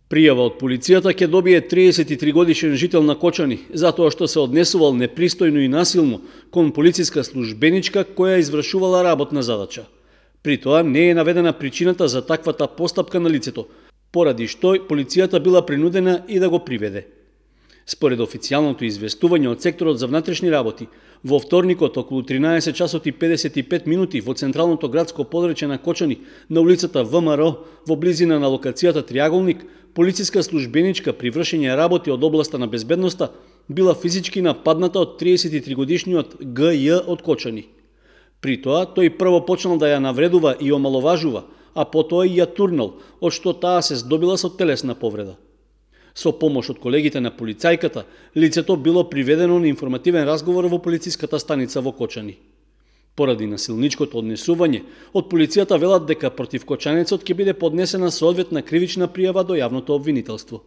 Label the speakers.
Speaker 1: Пријава од полицијата ќе добие 33 годишен жител на Кочани, затоа што се однесувал непристојно и насилно кон полициска службеничка која извршувала работна задача. При тоа не е наведена причината за таквата постапка на лицето, поради што полицијата била принудена и да го приведе. Според официјалното известување од секторот за внатрешни работи, во вторникот околу 13 часот и 55 минути во централното градско подрачје на Кочани, на улицата ВМРО, во близина на локацијата Триаголник, полициска службеничка при вршење работи од областа на безбедноста била физички нападната од 33 годишниот ГЈ од Кочани. При тоа, тој прво почнал да ја навредува и омаловажува, а потоа и ја турнал, од што таа се здобила со телесна повреда. Со помош од колегите на полицајката, лицето било приведено на информативен разговор во полициската станица во Кочани. Поради насилничкото однесување, од полицијата велат дека против кочанецот ќе биде поднесена соодветна кривична пријава до јавното обвинителство.